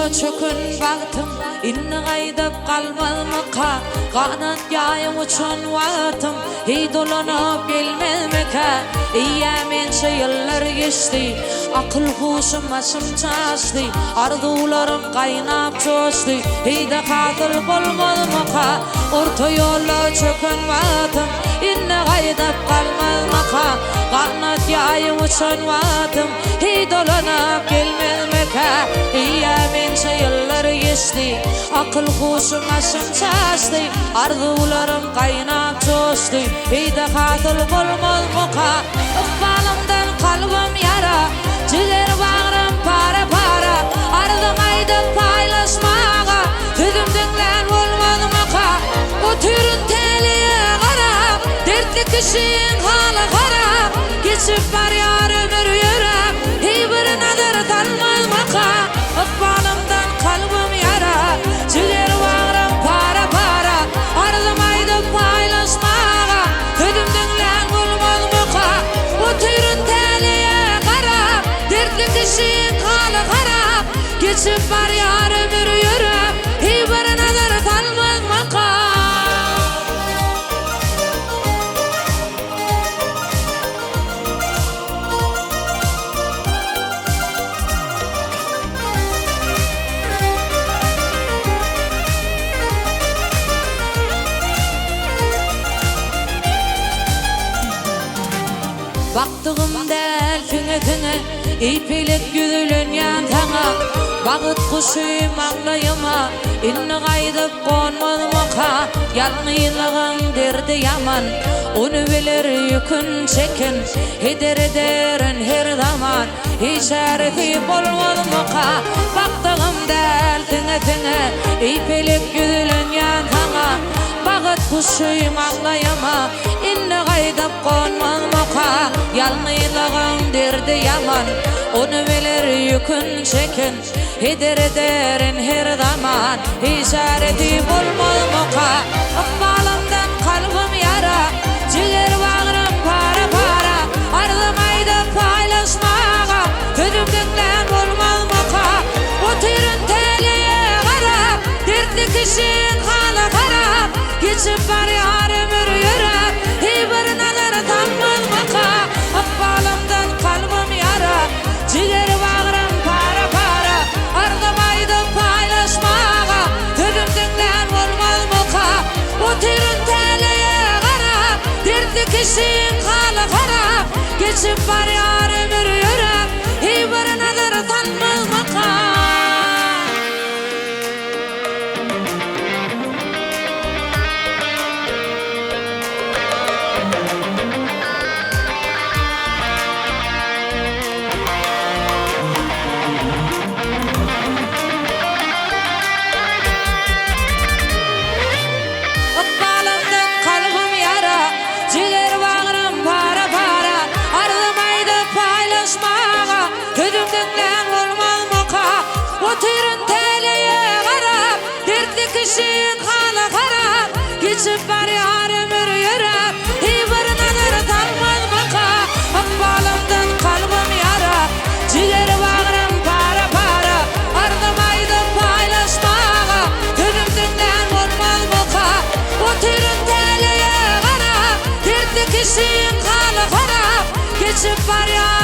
ýolda çöken bagtym, Indi gaýdyp galmazmyka? Ganat ýaýyp uçan wagtym, Heý dolanyp gelmezmikä? Eýýäm ençe ýyllar geçdi, Akyl-huşum başym çaşdy, Arzuwlarym gaýnap joşdy, Heý-de hasyl bolmazmyka? Orta ýolda çöken wagtym, Indi gaýdyp galmazmyka? Ganat ýaýyp uçan wagtym, Heý dolanyp gelmezmikä? Eýýäm ençe ýyllar geçdi, Akyl-huşum başym çaşdy, Arzuwlarym gaýnap joşdy, Heý-de hasyl bolmazmyka? Ykbalymdan kalbym ýara, Jiger-bagrym para-para, Arzym aýdyp paýlaşmaga, Sözüm diňlän bolmazmyka? Otyryn täleýe garap, Dertli kişiň haly harap, Geçip barýar ömür ýöräp, Heý bir nazar salmazmyka? Ykbalymdan kalbym ýara, Jiger-bagrym para-para, Arzym aýdyp paýlaşmaga, Sözüm diňlän bolmazmyka? Otyryn täleýe garap, Dertli kişiň haly harap, Geçip barýar ömür ýöräp, Heý bir nazar salmazmyka? Bakdygym däl siňe-siňe, Eý pelek ýüzlenýän saňa, Bagt guşy maňlaýyma, Indi gaýdyp gonmazmyka? Ýalňyzlygyň derdi ýaman, Ony biler ýükün çeken, Heder ederin her zaman, Hiç çäresi bolmazmyka? Bakdygym däl siňe-siňe, Eý pelek ýüzlenýän saňa, Bagt guşy maňlaýyma, Indi gaýdyp gonmazmyka? Ýalňyzlygyň derdi ýaman, Ony biler ýükün çeken, Heder ederin her zaman, Hiç çäresi bolmazmyka? Ykbalymdan kalbym ýara, Jiger-bagrym para-para, Arzym aýdyp paýlaşmaga, Sözüm diňlän bolmazmyka? Otyryn täleýe garap, Dertli kişiň haly harap, Geçip barýar ömür ýöräp, Heý bir nazar salmazmyka? Ykbalymdan kalbym ýara, Jiger-bagrym para-para, Arzym aýdyp paýlaşmaga, Sözüm diňlän bolmazmyka? Otyryn täleýe garap, Dertli kişiň haly harap, Geçip barýar ömür ýöräp, Heý bir nazar salmazmyka? Ykbalymdan kalbym ýara, Jiger-bagrym para-para, Arzym aýdyp paýlaşmaga, Sözüm diňlän bolmazmyka? Otyryn täleýe garap, Dertli kişiň haly harap, Geçip barýar ömür ýöräp, Heý bir nazar salmazmyka? Ykbalymdan kalbym ýara, Jiger-bagrym para-para, Arzym aýdyp paýlaşmaga, Sözüm diňlän bolmazmyka? Otyryn täleýe garap, Dertli kişiň haly harap, Geçip barýar.